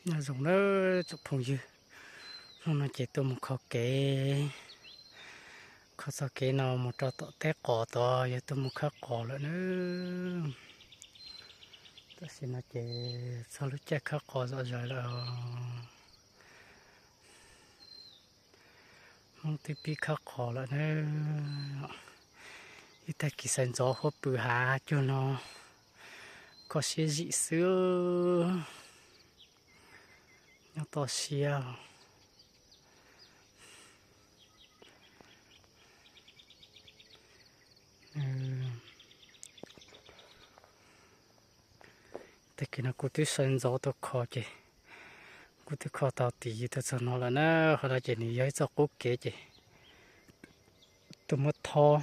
Nyob zoo na tsoom phooj ywg, hnub no ces tuaj mus kho kev, kho txoj kev no mus rau tom teb qos tod, yog tuaj mus khawb qos lawm na. Tam sim no ces txog lub caij khawb qos zom zaws lawm. Hmoob twb pib khawb qos lawm na. Ib tag kis sawv ntxov huab pw hav cuag no, kho siab zim xwb, nyob toj siab. Tag kis no kuv twb sawv ntxov tuaj kho ces kuv twb kho tau tim tuaj txog no lawm na. Qhov no ces nws yog ib txoj qub kev ces tuaj muab thob,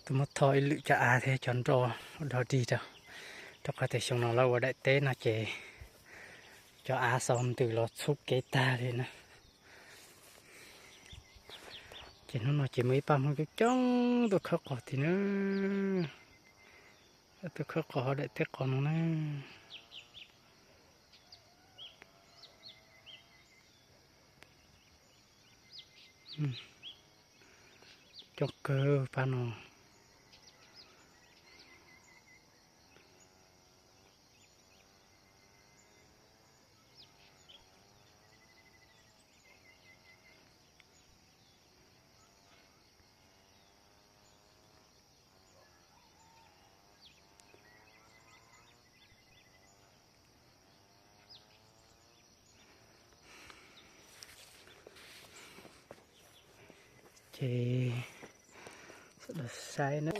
tuaj muab thob ib lwm cov av thiab cov nroj ua dog dig rau, rau qhov tias xyoo no lawv ua daim teb no ces cov av xaus ntws los txhub kev tag li na. Ces hnub no ces muaj ib pab Hmoob coob coob tuaj khawb qos tim na, tuaj khawb qos hauv daim teb qos no na. Coob kawg pab no. Ces sawv daws saib na.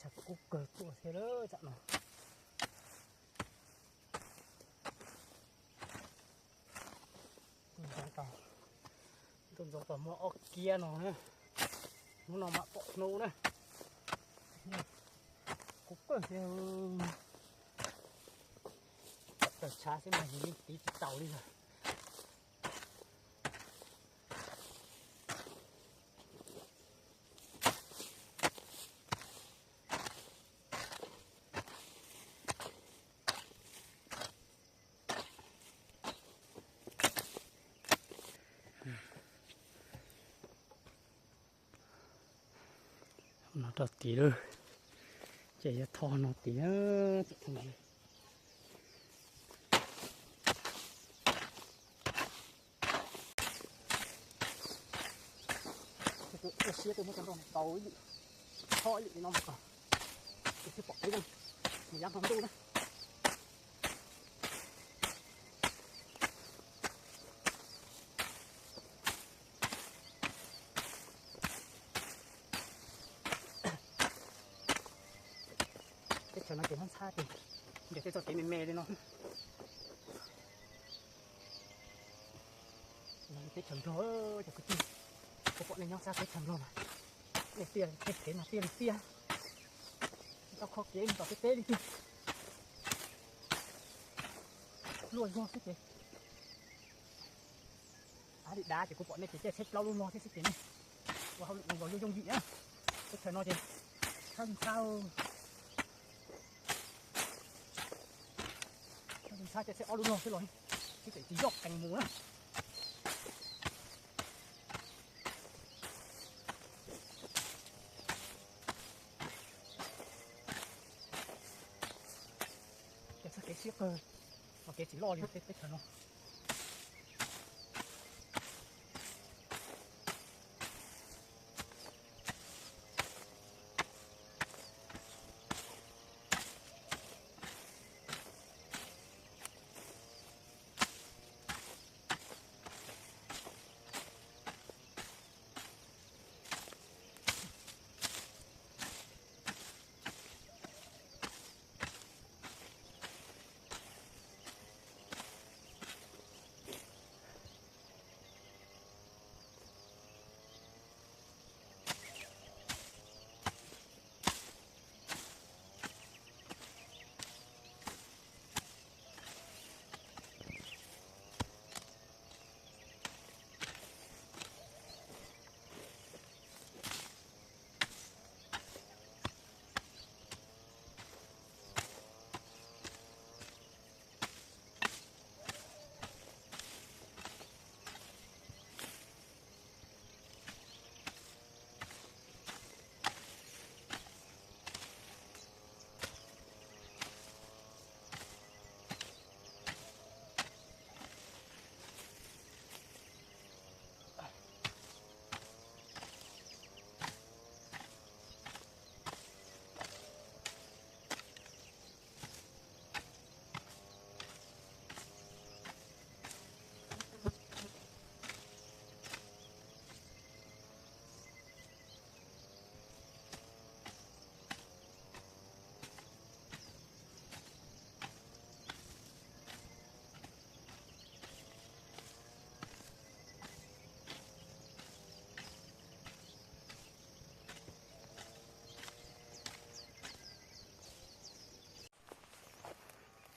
Tshav kub kawg tuaj thiab lawm tsam no. Tuaj ntxov tau, tuaj ntxov tau muaj ob kiab no na. Hnub no mam pom hnub na. Kub kawg thiab. Tawm tshav xwb mas yus yeej tiv tsis taus li lawm. No rau tid lawm, ces yuav thov no tid. Ua siab tuaj muab cov nroj no tau ib lwm, thov ib lwm li no mas kom, ces twb pom peb leeg mus yab hmo ntuj na. Teb chaws no ces ntxhab ntxhab ces nrhiav tej txoj kev me me li no. Teb chaws Nplog, cov kwv tij, kuv pom nej nyob sab teb chaws Nplog mas, nej tiaj li tej kev mas tiaj li tiaj, tsis tau kho kev mus tom tej teb li tiag. Luaj zog xwb ces, av li dav ces kuv pom nej ces caij tsheb plaub lub log thiab xwb ces nej ua hauj lwm zoo los yooj yim na. Teb chaws no ces tshab ntxhab, tshab ntxhab caij tsheb ob lub log xwb los xwb ces tsis yog qees mus na. Ces txoj kev siab kawg, mas kev tsis loj li tej teb chaws no.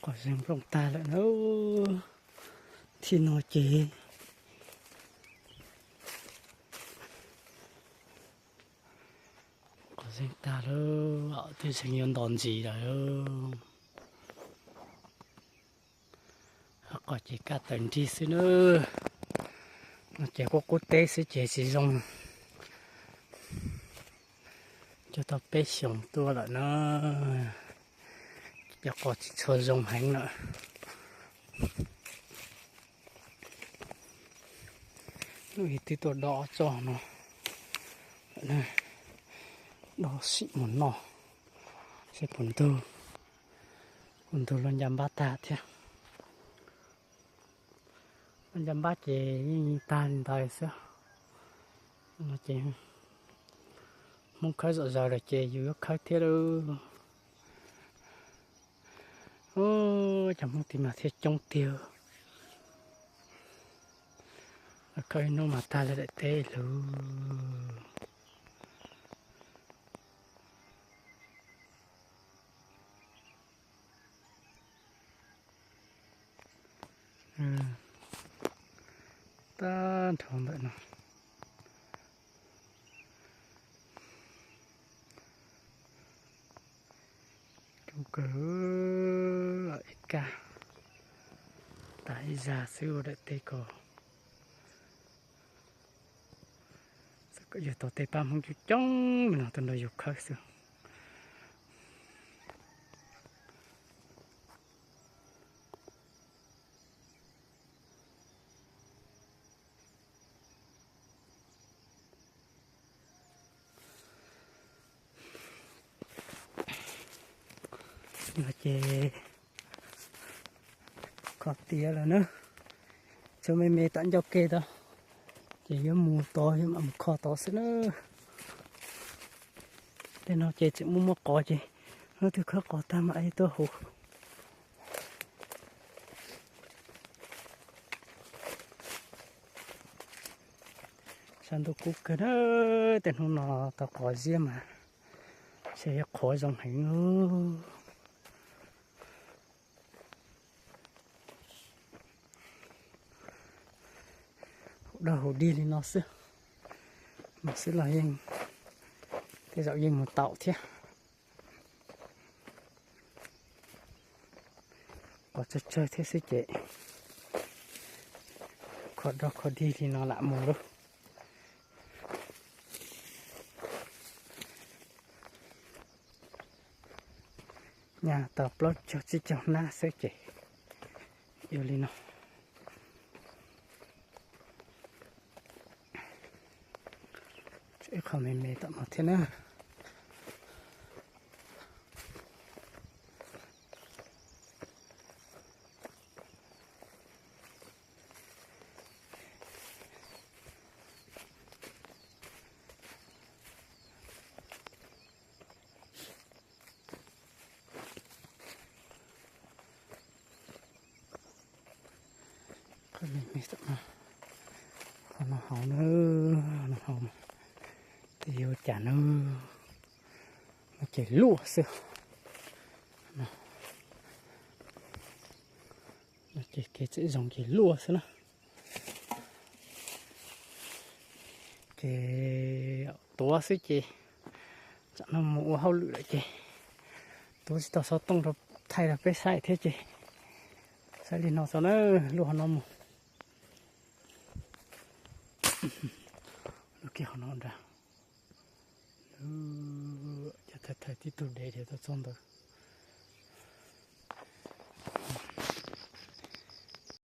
Qhov zeeg nplooj tag lawm na. Thib no ces qhov zeeg tag lawm, twb zeeg yuav nto ntxiv lawm. Qhov ces kaj tawm nrig xwb na. No ces kuj qub teb xwb ces tsis zoo. Cog tau peb xyoos tuaj lawm na, cov qos tsis tshua zoo heev lawm. Hnub ib twb tuaj do ob txoj no, do sim mus noj seb puas ntug, puas ntug luag nca npab tag thiab. Luag nca npab ces yeej tag li ntawd xwb. No ces Hmoob khawb zom zaws lawm ces yus yuav khawb thiab lauj. Cov Hmoob tid mas thiaj coob tiag. Khawb ib hnub mas tag li daim teb lug. Tag nrho ntawm no. Coob kawg, ib kab tag ib zag xwb ua daim teb ko. Xav kom yog tau tej pab Hmoob coob coob li no tuaj nrog yus khawb xwb. No ces kho tiav lawm na, tshuav me me tom ncauj ke tod, ces yuav mus tod yuav mam mus kho tod xwb na. Tej no ces tseem muaj muaj qos ces hnub twg khawb qos tag mam li tuaj hu. Sab ntuj kub kawg na, tej hnub no tau qos ziab mas saib yuav qhuav zoo heev. Hu dog hu dig li no xwb, mus xwb los yeej, tej zaum yeej mus taum thiab. Qos tsawg tsawg thiab xwb ces kho dog kho dig li no lam mus lauj. Nyaj tau plaub caug tsib caug hnab xwb ces yuav li no. Tshuav ib qho me me tom no thiab na. Qhov no hauv na, no hauv, twb yuav cas na, no ces luaj xwb. No ces kev txawm zoo ces luaj xwb na. Ces tuav xwb ces tsam no mus ua hauj lwm lawm ces tuav tsis tau xov tooj rau thaij rau peb saib thiab ces saib li no xwb na, luaj qhov no mus. Luaj kiag qhov no nrad. Cov thaij thaij tib tug dev thiab tau txog ntawd.